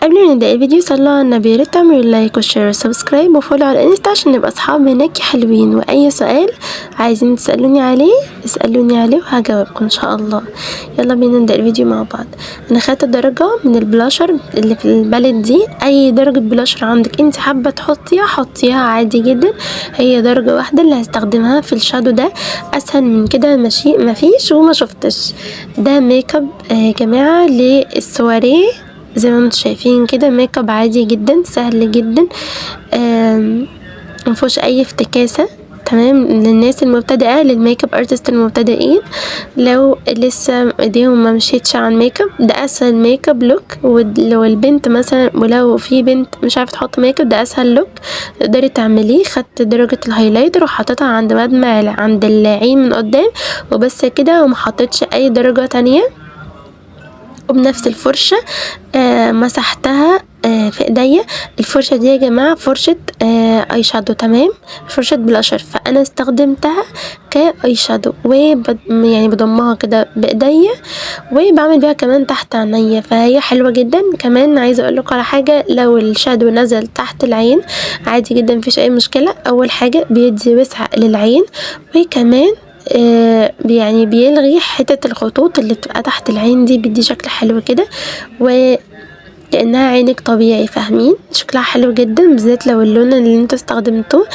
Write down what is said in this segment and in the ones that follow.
قبل ما نبدا الفيديو صلوا على النبي، ياريت تعملوا like و share و subscribe و follow على الانستا عشان نبقى اصحاب هناك حلوين. واي سؤال عايزين تسالوني عليه اسالوني عليه وهجاوبكم ان شاء الله. يلا بينا نبدا الفيديو مع بعض. انا خدت درجه من البلاشر اللي في ال palette دي، اي درجه بلاشر عندك انت حابة تحطيها حطيها عادي جدا. هي درجه واحدة اللي هستخدمها في ال shadow ده، اسهل من كده ماشي مفيش وما شفتش. ده ميك اب يا جماعة للسواريه زي ما انتم شايفين كده، ميك اب عادي جدا سهل جدا، مفيهوش اي افتكاسه. تمام، للناس المبتدئه، لل makeup artist المبتدئين لو لسه ايديهم ما مشيتش عن ميك اب، ده اسهل makeup look. ولو البنت مثلا، ولو في بنت مش عارفه تحط ميك اب، ده اسهل look تقدري تعمليه. خدت درجه ال highlighter وحطيتها عند مدمع عند العين من قدام وبس كده، وما حطيتش اي درجه تانية. وبنفس الفرشة مسحتها في ايديا. الفرشة دي يا جماعة فرشة eye shadow، تمام، فرشة بلاشر، فانا استخدمتها ك eye shadow يعني بضمها كده بايديا وبعمل بيها كمان تحت عينيا، فهي حلوة جدا. كمان عايزة اقول لكم على حاجة، لو ال shadow نزل تحت العين عادي جدا مفيش اي مشكلة. اول حاجة بيدي وسع للعين، وكمان يعني بيلغي حتة الخطوط اللي بتبقى تحت العين دي، بيدي شكل حلو كده و كأنها عينك طبيعي، فاهمين؟ شكلها حلو جدا، بالذات لو اللون اللي انتوا استخدمتوه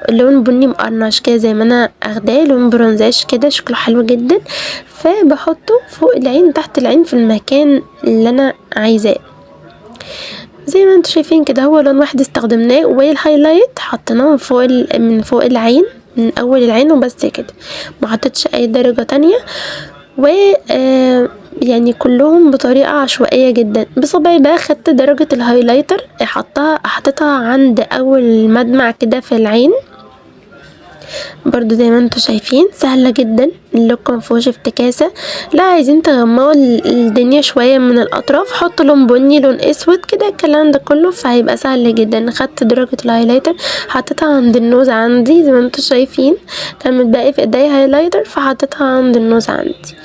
لون بني مقرنش كده زي ما انا اخداه، لون برونزاش كده، شكله حلو جدا. فبحطه فوق العين تحت العين في المكان اللي انا عايزاه زي ما انتوا شايفين كده. هو لون واحد استخدمناه، وال highlight حطيناه من فوق العين، من اول العين وبس كده، ما حطيتش اي درجة تانية. و يعني كلهم بطريقة عشوائية جدا. بصبعي بقى خدت درجة ال highlighter حطيتها عند اول مدمع كده في العين برضو زي ما انتوا شايفين. سهلة جدا ال look، مفيهوش افتكاسة. لا عايزين تغمقوا الدنيا شوية من الاطراف، حطوا لون بني لون اسود كده الكلام ده كله، فهيبقى سهل جدا. خدت درجة ال highlighter حطيتها عند ال nose عندي زي ما انتوا شايفين، كان متبقي في ايديا highlighter فحطيتها عند ال nose عندي.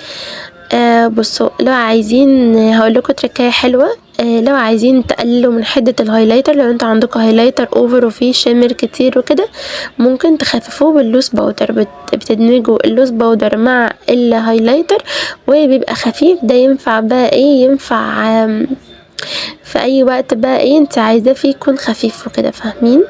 بصوا لو عايزين هقول لكم تركايه حلوة، لو عايزين تقللوا من حده ال highlighter، لو انتوا عندكم highlighter over وفيه shimmer كتير وكده، ممكن تخففوه بال loose powder. بتدمجوا ال loose powder مع ال highlighter وبيبقى خفيف. ده ينفع بقى ايه، ينفع في اي وقت بقى ايه انت عايزاه فيه يكون خفيف وكده، فاهمين؟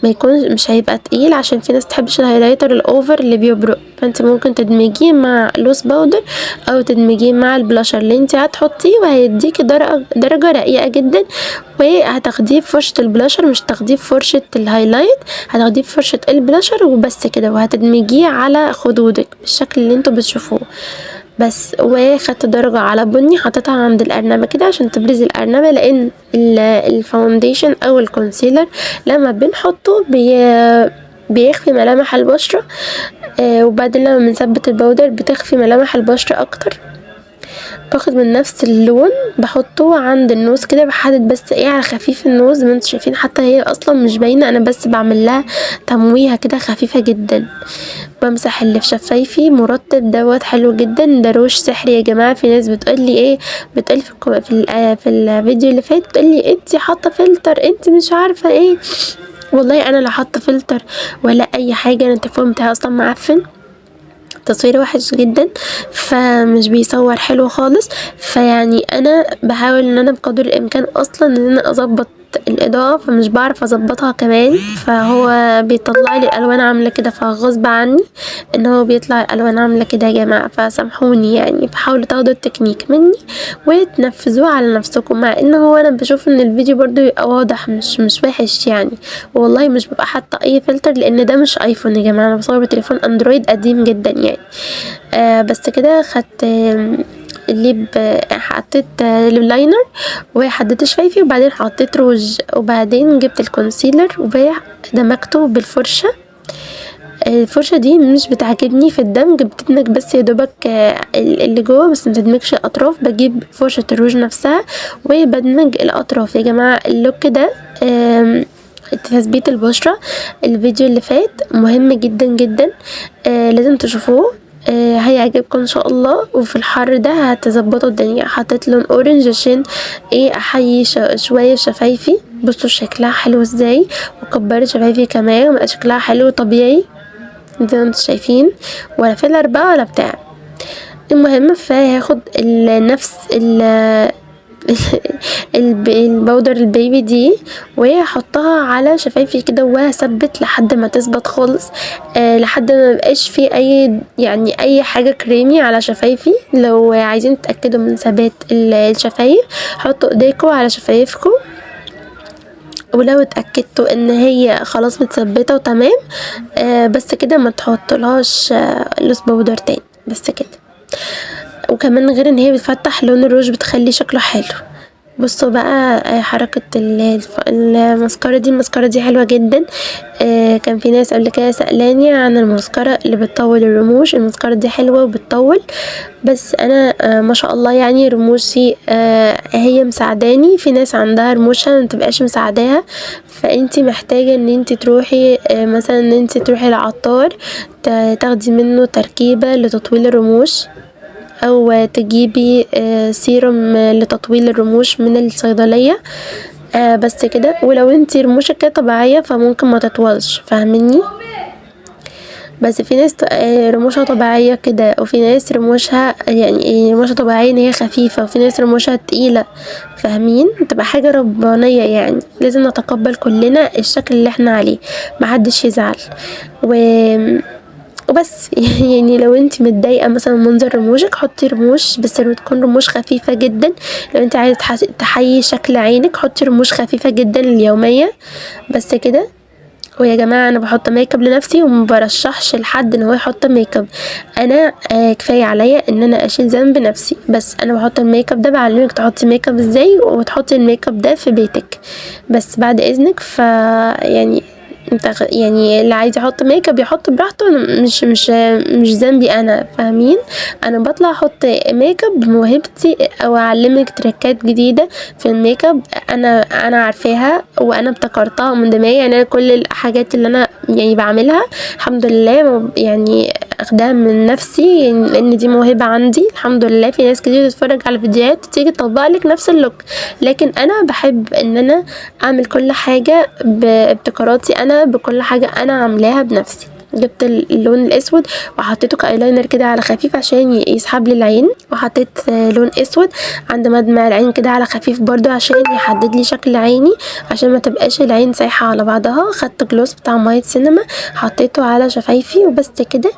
ما يكون مش هيبقى تقيل، عشان في ناس تحبش ال highlighter ال over اللي بيبرق. فانت ممكن تدمجيه مع loose powder او تدمجيه مع البلاشر اللي انت هتحطيه، وهيديكي درجه رقيقه جدا. وهتاخديه بفرشه البلاشر، مش تاخديه بفرشه ال highlight، هتاخديه بفرشه البلاشر وبس كده، وهتدمجيه على خدودك بالشكل اللي انتوا بتشوفوه بس. وخدت درجة على بني حطيتها عند الأرنبة كده عشان تبرز الأرنبة، لأن ال foundation أو ال concealer لما بنحطه بيخفي ملامح البشرة، وبعدين لما بنثبت ال powder بتخفي ملامح البشرة أكتر. باخد من نفس اللون بحطه عند ال nose كده، بحدد بس ايه على خفيف ال nose زي ما انتوا شايفين، حتى هي اصلا مش باينة، انا بس بعمل لها تمويهه كده خفيفة جدا. بمسح اللي في شفايفي مرطب دوت حلو جدا، ده روج سحري يا جماعة. في ناس بتقولي ايه، بتقولي في الفيديو اللي فات بتقولي انتي حاطه فلتر، انتي مش عارفه ايه. والله انا لا حاطه فلتر ولا اي حاجة، انا التليفون بتاعي اصلا معفن، تصويره وحش جدا، فمش بيصور حلو خالص. فيعني انا بحاول ان انا بقدر الامكان اصلا ان انا اظبط الاضاءة، فمش بعرف اظبطها كمان، فهو بيطلع لي الالوان عاملة كده، فغصب عني ان هو بيطلع الالوان عاملة كده يا جماعة، فسامحوني يعني. فحاولوا تاخدوا التكنيك مني وتنفذوه على نفسكم، مع ان هو انا بشوف ان الفيديو برضو يبقى واضح، مش وحش يعني. والله مش ببقى حاطه اي فلتر، لان ده مش ايفون يا جماعة، انا بصور بتليفون اندرويد قديم جدا يعني. بس كده. خدت ال lip، حطيت lip liner وحددت شفايفي، وبعدين حطيت روج، وبعدين جبت ال concealer ودمجته بالفرشة. الفرشة دي مش بتعجبني في الدمج، بتدمج بس يا دوبك اللي جوه بس، ما بتدمجش الاطراف. بجيب فرشة الروج نفسها وبدمج الاطراف يا جماعة. ال look ده، تثبيت البشرة، الفيديو اللي فات مهم جدا جدا، لازم تشوفوه. هيعجبكم ان شاء الله، وفي الحر ده هتظبطوا الدنيا. حطيت لون orange عشان ايه احيي شوية شفايفي. بصوا شكلها حلو ازاي، وكبرت شفايفي كمان وبقى شكلها حلو طبيعي زي ما انتم شايفين، ولا filler بقى ولا بتاع. المهم فهاخد نفس ال powder ال baby دي وهحطها على شفايفي كده، وهثبت لحد ما تثبت خالص، لحد ما ميبقاش في اي يعني اي حاجة كريمي على شفايفي. لو عايزين تتاكدوا من ثبات الشفايف حطوا ايديكم على شفايفكم، ولو اتاكدتوا ان هي خلاص متثبته وتمام، بس كده ما تحطلهاش loose powder تاني، بس كده. وكمان غير ان هي بتفتح لون الروج بتخلي شكله حلو. بصوا بقى حركة المسكرة دي، المسكرة دي حلوة جدا. كان في ناس قبل كده سألاني عن المسكرة اللي بتطول الرموش. المسكرة دي حلوة وبتطول، بس انا ما شاء الله يعني رموشي هي مساعداني. في ناس عندها رموشها ما تبقاش مساعداها، فانتي محتاجة ان انتي تروحي مثلا ان انتي تروحي لعطار تاخدي منه تركيبة لتطويل الرموش، او تجيبي سيروم لتطويل الرموش من الصيدلية، بس كده. ولو انتي رموشك كده طبيعية فممكن ما تطولش، فاهميني؟ بس في ناس رموشها طبيعية كده، وفي ناس رموشها يعني رموشها طبيعية ان هي خفيفة، وفي ناس رموشها تقيلة، فاهمين؟ تبقى حاجة ربانية يعني، لازم نتقبل كلنا الشكل اللي احنا عليه، محدش يزعل وبس. يعني لو انت متضايقة مثلا من منظر رموشك حطي رموش، بس تكون رموش خفيفة جدا. لو انت عايزه تحيي شكل عينك حطي رموش خفيفة جدا اليومية، بس كده. ويا جماعة انا بحط ميك اب لنفسي وما برشحش لحد ان هو يحط ميك اب. انا كفاية عليا ان انا اشيل ذنب نفسي، بس انا بحط الميك اب ده، بعلمك تحطي ميك اب ازاي وتحطي الميك اب ده في بيتك بس بعد اذنك. ف يعني انت يعني اللي عايز يحط ميك اب يحط براحته، أنا مش ذنبي انا، فاهمين؟ انا بطلع احط ميك اب بموهبتي او اعلمك تريكات جديدة في الميك اب انا عارفاها وانا ابتكرتها من دماغي. يعني انا كل الحاجات اللي انا يعني بعملها الحمد لله يعني اخدها من نفسي، لان دي موهبة عندي الحمد لله. في ناس كتير تتفرج على فيديوهات تيجي تطبق لك نفس ال look، لكن انا بحب ان انا اعمل كل حاجة بابتكاراتي انا، بكل حاجة انا عاملاها بنفسي. جبت اللون الاسود وحطيته كايلاينر كده على خفيف عشان يسحب لي العين، وحطيت لون اسود عند مدمع العين كده على خفيف برضو عشان يحدد لي شكل عيني، عشان ما تبقاش العين سايحه على بعضها. خدت gloss بتاع مايت سينما حطيته على شفايفي وبس كده.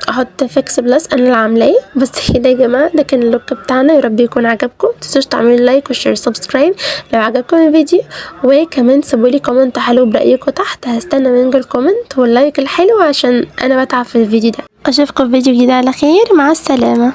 احط Fix Plus انا اللي عاملاه بس كده يا جماعة. ده كان ال look بتاعنا، يا رب يكون عجبكم. متنسوش تعملوا like و share subscribe لو عجبكم الفيديو، وكمان سيبولي comment حلو برايكم تحت. هستنى منكم ال comment وال like الحلو عشان انا بتعب في الفيديو ده. اشوفكم في فيديو جديد على خير، مع السلامة.